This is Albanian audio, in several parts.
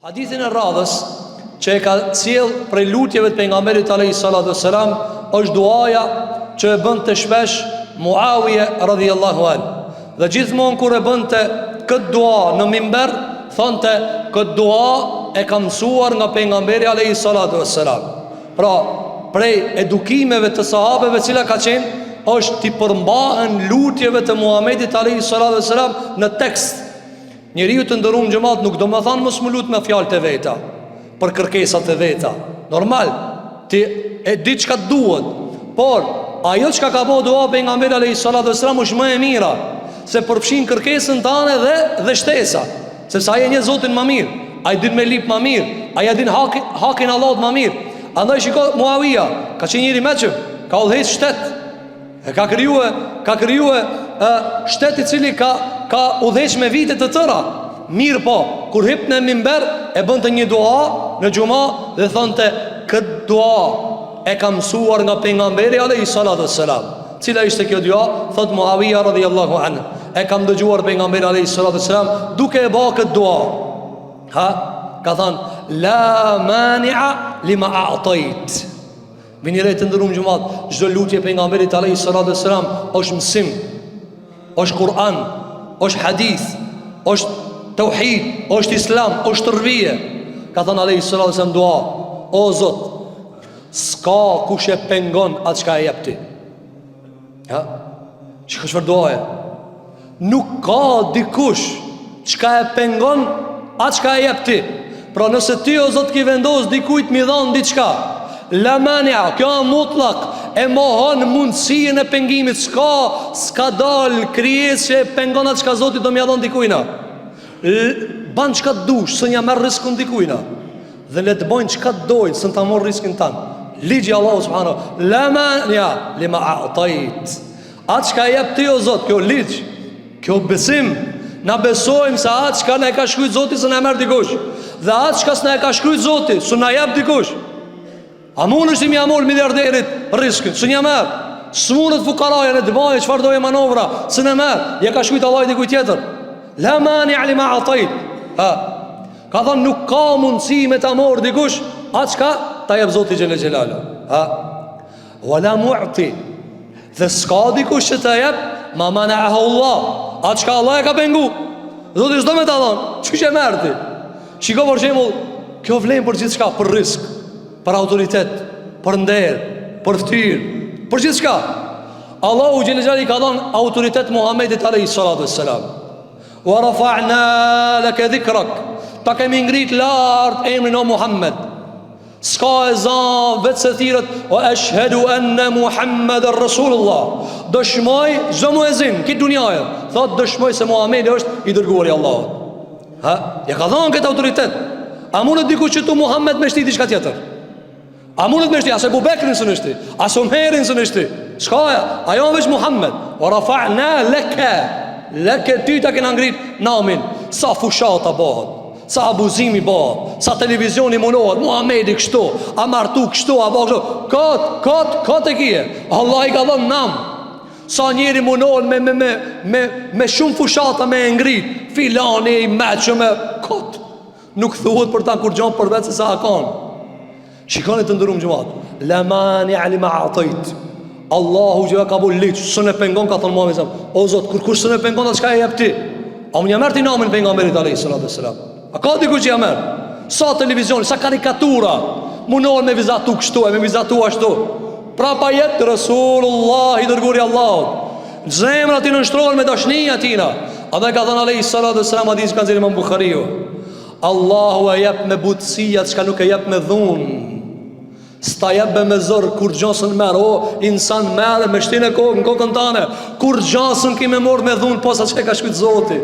Hadithin e radhës që e ka sjell prej lutjeve të pejgamberit alayhi salatu selam është duaja që e bënte shpesh Muawije radhiyallahu an. Dhe gjithmonë kur e bënte këtë dua në mimber, thonte këtë dua e kam mësuar nga pejgamberi alayhi salatu selam. Pra, prej edukimeve të sahabeve cila ka qenë është t'i përmbahen lutjeve të Muhamedit alayhi salatu selam në tekst Njeriu të nderum xhemat nuk domethanë mos m'u lut me fjalët e veta, për kërkesat e veta. Normal, ti e di çka të duhet, por ajo çka ka bo dua pejgamberi alayhi salatu wasalam është më e mira, se përfshin kërkesën tane dhe dhe shtesa, sepse ai e njeh Zotin më mirë, ai din me lip më mirë, ai e din hakin, hakin Allahut më mirë. Andaj shiko Muawija, ka qenë njeri i meçëm, ka udhëheq shtet, E ka krijue, ka krijue e, shtet i cili ka, ka udhëheq me vite të tëra. Mirëpo, kur hipte në mimber, e bënte një dua në xhuma dhe thonte këtë dua e kam mësuar nga pejgamberi alayhi salatu selam. Cila ishte kjo dua? Thot Muawija radhiyallahu anhu. E kam dëgjuar pejgamberin alayhi salatu selam duke e ba këtë dua. Ha, ka thënë la mani'a lima a'tayt. Vini re të nderum xhemat, çdo lutje e pejgamberit alayhi salatu wasalam është mësim, është Kur'an, është hadith, është tauhid, është islam, është tërbije. Ka thënë alayhi salatu wasalam dua, o Zot, s'ka kush e pengon atë çka e jep ti. Ja? Shiko çfarë duaje? Nuk ka dikush çka e pengon atë çka e jep ti. Pra nëse ti o Zot ki vendos dikujt m'i dhanë diçka, la mania, kjo a mutlak, e mohon mundësinë e pengimit, s'ka, s'ka dal krijesë që e pengon atë çka Zoti do m'ia dhanë dikujna. Ban çka të dush, s'un ja merr rriskun dikujna. Dhe le të bojnë çka të dojnë, s'un ta marr rriskun tan. Ligji Allahu subhanahu, la mania lima a'tajt. Atë çka jep ti o Zot, kjo ligj, kjo besim. Na besojmë se atë çka na e ka shkrujt Zoti s'na e merr dikush. Dhe atë çka s'na e ka shkrujt Zoti, s'na jep dikush. A mundesh ti m'ia marr miliarderit rriskun, s'un ja merr. S'mundet fukaraja le të bajë çfarë doje manovra, s'un e merr. Ja ka shkrujt Allahu dikujt tjetër. La mania lima a'tajt. Ha. Ka thonë nuk ka mundësi me ta marr dikush atë çka ta jep Zoti xhele xhelaluhu. Ha. Wala mu'ti. Dhe s'ka dikush që ta jep ma mana'ahu Allah. Atë çka Allah e ka pengu. Zoti s'do me ta dhon. Qysh e merr ti? Shiko për shembull, kjo vlen për gjithçka, për rrisk, për autoritet, për nder, për ftyrë, për gjithçka. Allahu xhele xhelaluhu i ka dhënë autoritet Muhamedit alayhi salatu wassalam. Wa rafa'na laka dhikrak. Ta kemi ngrit lart emrin o Muhammed. S'ka ezan veç se thirret Wa eshhedu enne Muhammeden Rasulullah Dëshmoj çdo muezin Këtë dunjaje Thot dëshmoj se Muhammedi është i dërguari i Allahut Ha? Ja ka dhanë këtë autoritet A mundet dikush qëtu Muhammed me shti diçka tjetër A mundet me shti As Ebu Bekrin s'un e shti As Omerin s'un e shti S'ka ja Ajo veç Muhammed Wa rafa'na leke Leke ty ta kena ngrit namin Sa fushata bëhet Sa abuzimi bëhet, sa televizioni munohet, Muhamedi kështu, a martu kështu, a bo kështu. Kot, kot, kot e kije. Allah i ka dhënë nam. Sa njeri munohet me me me me me shumë fushata me e ngrit, filani i meçëm e kot. Nuk thuhet për ta kurgjo përveç se sa a kanë. Shikoni të nderum xhemat. La mania lima a'tajt. Allahu xhela ka bo ligj, s'un e pengon ka thonë Muhamedi sallam. O Zot, kurkush s'un e pengon atë çka e jep ti. A mun ja merr ti namin pejgamberit alayhi salatu wasalam? A ka dikush që ja merr? Sa televizion, sa karikatura munohen me vizatu kështu e me vizatu ashtu. Prapa jet Resulullah i dërguari i Allahut. Zemrat i nënshtrohen me dashni atina. Andaj ka thënë alayhi salatu wasalam hadith që ka nxjerrë Imam Buhariu. Allahu e jep me butësi atë çka nuk e jep me dhunë. S'ta jep be me zor kurgjo s'un merr, o insan merre me shti n'kokë, në kokën tane. Kurgjo s'un ki me marr me dhunë pos atë që e ka shkrujt Zoti.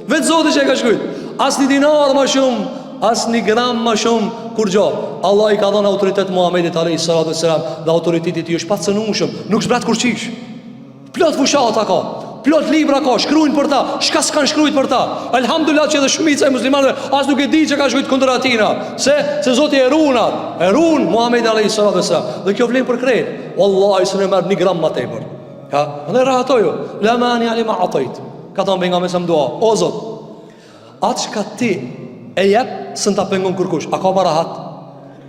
Vetë Zoti që e ka shkrujt. As një dinar ma shumë, as një gram ma shumë, kurgjo. Allah i ka dhënë autoritet Muhammedit alayhi salatu wasalam dhe autoriteti i tij është pacënueshëm, nuk zbret kurrqysh. Plot fushata ka, plot libra ka, shkruajnë për ta, çka s'kan shkrujt për ta. Elhamdulillah që edhe shumica e muslimanëve as nuk e di që kanë shkrujt kundër atina. Se se Zoti e ruan atë, e ruan Muhamedin alayhi salatu wasalam. Dhe kjo vlen për krejt. Wallahi s'un e merr një gram më tepër. Ha, dhe rahatoju. La mania lima atajt. Ka thënë pejgamberi sa dua. O Zot, atë çka ti. E jep, s'un ta pengon kërkush. A ka ma rahat?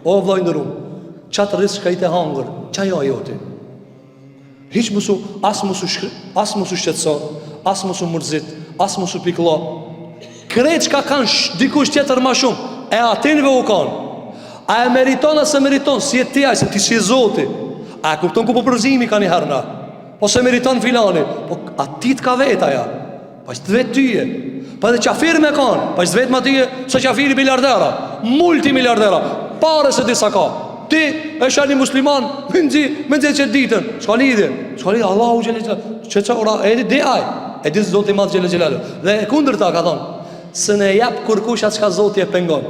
O vlla i nderum, qat rrisk çka je tu hangër, qajo a joti? Hiç mos u, as mos u shkri, as mos u shqetëso, as mos u mërzit, as mos u pikllo. Krejt çka kanë sh, dikush tjetër ma shumë, e atinve u kanë. A e meriton a s'e meriton, s'je ti ai, se ti s'je zoti. A e kupton ku po përzihemi kanjëherë na? Po s'e meriton filani, po a ti të ka vet aja? Pa s'të vet tyje. Pa edhe qafir me kanë, pa s'të vet ma tyje, se qafiri miliardera, multimiliardera, pare s'e di sa ka. Ti e sheh një musliman, me nxi, me nxi qet ditën, s'ka lidhje, s'ka lidhje, Allahu xhele xhelaluhu, që që ora, e di, di aj, e di Zoti i madh xhele xhelaluhu. Dhe e kundërta ka thonë, s'un e jep kurkush atë çka Zoti e pengon.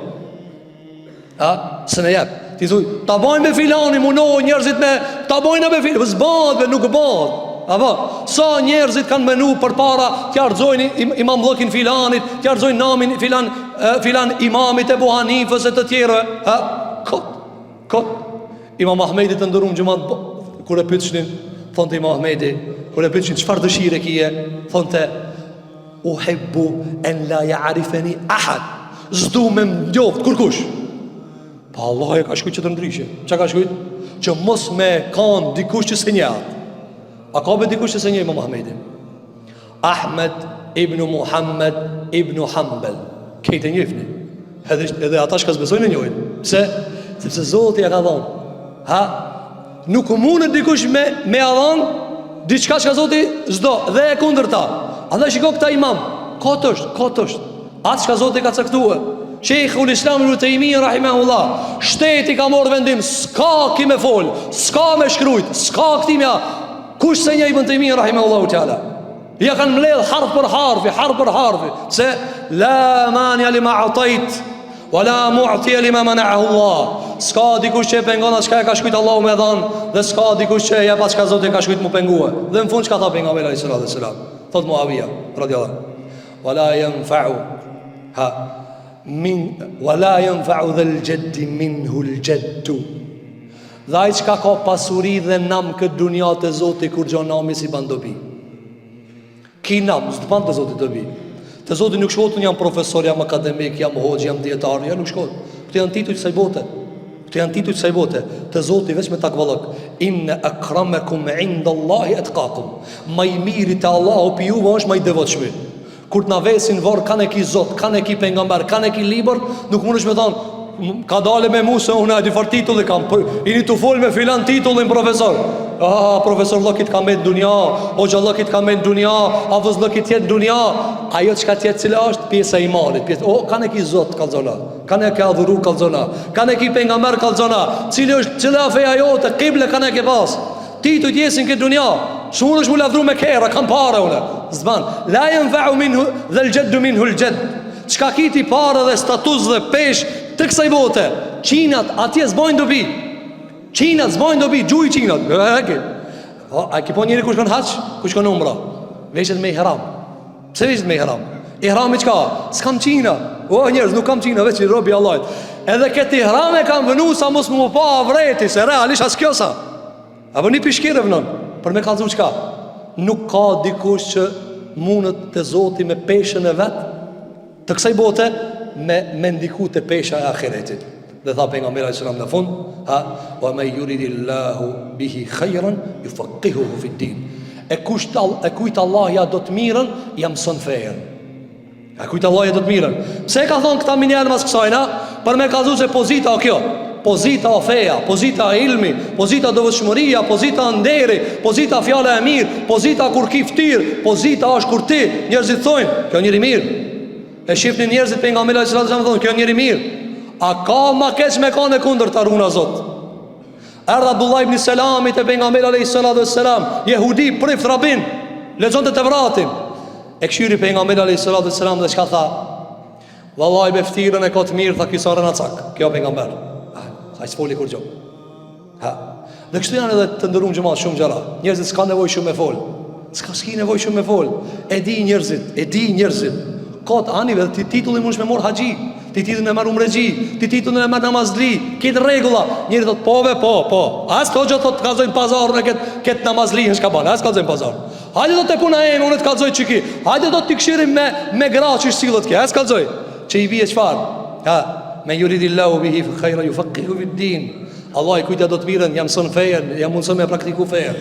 A, s'un e jep. Ti thuj, ta bajnë me filani, munohen njerëzit me, ta bajnë me filani, s'bahet be, nuk bahet. Apo, sa njerëzit kanë menu përpara, t'ja rrëzojnë im, imamllëkin filanit, t'ja rrëzojnë namin filan, filan imamit Ebu Hanifës e të tjerëve. Ha, kot, kot. Imam Ahmedi të nderum xhemat, kur e pytshin, thonte Imam Ahmedi, kur e pytshin, çfarë dëshire kije, thonte, Uhibbu en la ja'rifeni ahad. S'du me më njoft kurkush. Po Allah e ka shkrujt qetër ndryshe. Çka ka shkrujt? Që mos me kanë dikush që s'e njeh atë. A ka be dikush që s'e njeh Imam Ahmedin? Ahmed ibn Muhammed ibn Hanbel. Krejt e njefni. Edhe, edhe ata çka s'besojnë e njohin. Pse? Sepse Zoti ja ka dhonë. Ha? Nuk mundet dikush me, me ja dhonë diçka çka Zoti s'do dhe e kundërta. Andaj shiko këta imam, kot është, kot është. Atë çka Zoti ka caktue. Shejhul Islam Ibn Tejmije rahimehullah, shteti ka marrë vendim, s'ka ky me fol, s'ka me shkrujt, s'ka këti me Kush s'e njeh Ibn Tejmije rahimehullahu teala? Ja kanë mbledh harf për harfi, harf për harfi, se la mania lima atajt, wa la mu'tije lima manaahu Allah. S'ka dikush që e pengon atë çka e ka shkrujt Allahu me dhanë, dhe s'ka dikush që e jep atë çka Zoti e ka shkrujt mu pengue. Dhe në fund çka tha pejgamberi alejhi salatu selam? Thot Muavija, radiallahu. Wa la yanfa'u ha min wa la yanfa'u dhal jaddi minhu al jaddu. Dhe ai çka ka pasuri dhe nam këtë dunja te Zoti kurgjo nami s'i ban dobi. Ki nam, s'të ban te Zoti dobi. Te Zoti nuk shkohet unë jam profesor, jam akademik, jam hoxhë, jam dijetar, ja nuk shkohet. Këto janë tituj t'kësaj bote. Këto janë tituj t'kësaj bote. Te Zoti veç me takvallëk. Inne akramekum inda Allahi etkakum. Ma i miri te Allahu pi juve është ma i devotshmi. Kur të na vesin n'vorr kan e ki Zot, kan e ki pejgamber, kan e ki libër, nuk mundesh me thonë ka dale me mu se unë e di far titulli kam, po jeni tu fol me filan titullin profesor. Ah, profesorllëki t'ka met n'dunja, hoxhallëki t'ka met n'dunja, hafëzllëki t'jet n'dunja. Ajo çka t'jet cila është pjesa e imanit, pjesa, o kan e ki Zot kallzona, kan e ke adhuru kallzona, kan e ki pejgamber kallzona, cili është cila feja jote, kible kan e ke pas. Titujt jesin këtë dunja S'munesh mu lavdru me kerr, kam pare une S'ban La jenfeu minhu dhel xheddu minhul xhedd Çka ki ti pare dhe status dhe pesh Të kësaj bote Qinat atje s'bojnë dobi Qinat s'bojnë dobi Gjuj qinat A ki pa njeri kur shkon haxh Kur shkon umra Veshet me ihram Pse veshet me ihram? Ihrami çka? S'kam qina. O njerëz, nuk kam qina, veç robi i Allahit. Edhe këtë ihram e kam vënu sa mos m'u pa avreti, se realisht as kjo s'a. Apo një pishkir e vënon, për me kallzu çka? Nuk ka dikush që mundet te Zoti me peshën e vet të kësaj bote me me ndiku te pesha e ahiretit. Dhe tha pejgamberi alejhi selam në fund, ha, wa men yuridillahu bihi khayran yufaqihuhu fi din. E kush tal, e kujt Allah ja do të mirën, ja mëson fejen. A kujt Allah ja do të mirën? Pse e ka thonë këta menjëherë mas kësajna? Për me kallzu se pozita o kjo. Pozita o feja, pozita o ilmi, pozita devotshmëria, pozita nderi, pozita fjala e mirë, pozita kur ki ftyrë, pozita është kur ti, njerëzit thojnë, kjo njeri i mirë. E shifnin njerëzit pejgamberin alejhi selam thonë, kjo njeri i mirë. A ka ma keq me kanë e kundërta runa Zot? Erdh Abdullah ibn Selami te pejgamberi alejhi salatu selam, jehudi prift rabin, lexonte Tevratin. E kqyri pejgamberi alejhi salatu selam dhe çka tha? Vallai be ftyrën e ka të mirë, tha ky s'a rrenacak. Kjo pejgamber. Ah, ai s'foli kurgjo. Ha. Dhe kështu janë edhe të nderum xhemat shumë gjëra. Njerëzit s'ka nevojë shumë me fol. S'ka s'ki nevojë shumë me fol. E di njerëzit, e di njerëzit. Kot ani vetë ti titullin mundesh me marr haxhi, ti titullin e merr umrexhi, ti titullin e merr namazli, këtë rregulla. Njeri thot po be, po, po. As to gjë thot kallzojnë pazar në kët kët namazli çka bën, as kallzojnë pazar. Hajde do te puna e unë të kallzoj çiki. Hajde do të kshyrim me me gra që sillet ke, as kallzoj. Që i bie çfarë? Ha, men juridillahu bihi khajra jufekihu fid-din. Allahu kujt ja do të mirën, ja mëson fejën, ja mundëson me praktiku fejën.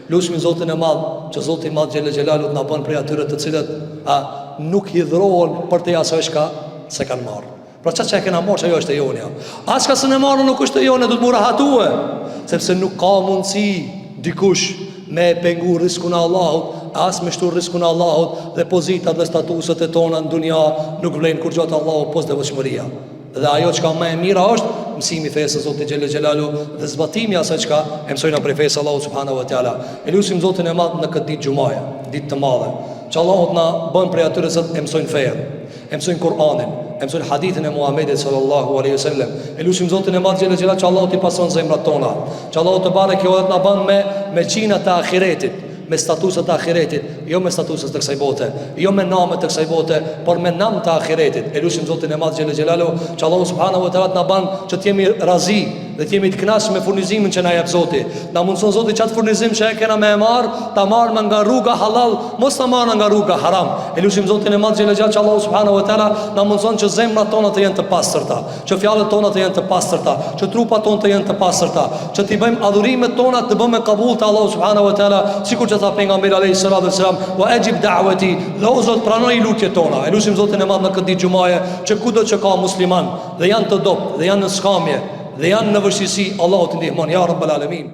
Lusmi Zotin e madh, që Zoti i madh xhele xhelaluhu të na bën prej atyre të cilët a, nuk hidhrohen përtej asaj çka s'e kanë marrë. Pra qatë që e kena marrë, që ajo është e jonja. A çka s'e marrë nuk është e jonja, duhet m'u rahatue. Sepse nuk ka mundësi dikush me e pengu rriskun e Allahut, as me shtu rriskun e Allahut dhe pozitat dhe statuset e tona në dunja nuk vlejnë kurgjo te Allahu pos devotshmëria. Dhe ajo çka më e mira është mësimi i fesë së Zotit xhele xhelaluhu dhe zbatimi i asaj çka e mësojna prej fesë së Allahut subhanahu wa taala. E lusim Zotin e madh në këtë ditë xhumaje, ditë të madhe, që Allahu të na bën prej atyre që e mësojnë fenë, e mësojnë Kur'anin, e mësojnë hadithin e Muhamedit sallallahu alaihi wasallam. E lusim Zotin e madh xhele xhelaluhu që Allahu t'i pastron zemrat tona, që Allahu tebareke ve të na bën me me qina të ahiretit, me statuset të ahiretit, jo me statuset të kësaj bote, jo me name të kësaj bote, por me nam të ahiretit. E lusim Zotin e Madh xhele xhelaluhu, që Allahu subhanahu wa taala të na ban që të jemi razi dhe të jemi të kënaqur me furnizimin që na jep Zoti. Na mundson Zoti qatë furnizim që e kena me e marr, ta marrë nga rruga halal, mos ta marrë nga rruga haram. E lusim Zotin e Madh xhele xhelaluhu që Allahu subhanahu wa taala na mundson që zemrat tona të jenë të pastërta. që fjalët tona të jenë të pastërta, që trupat tonë të jenë të pastërta, që t'i bëjmë adhurimet tona të bëhen me kabul te Allahu subhanahu wa taala, sikur që tha pejgamberi alayhi salatu wasalam, wa ajib da'wati, dhe o Zot pranoi lutjet tona. E lusim Zotin e Madh në këtë ditë xhumaje, që kudo që ka musliman dhe janë të dobët dhe janë në skamje dhe janë në vështirësi, Allahu t'i ndihmon ya rabbal alamin.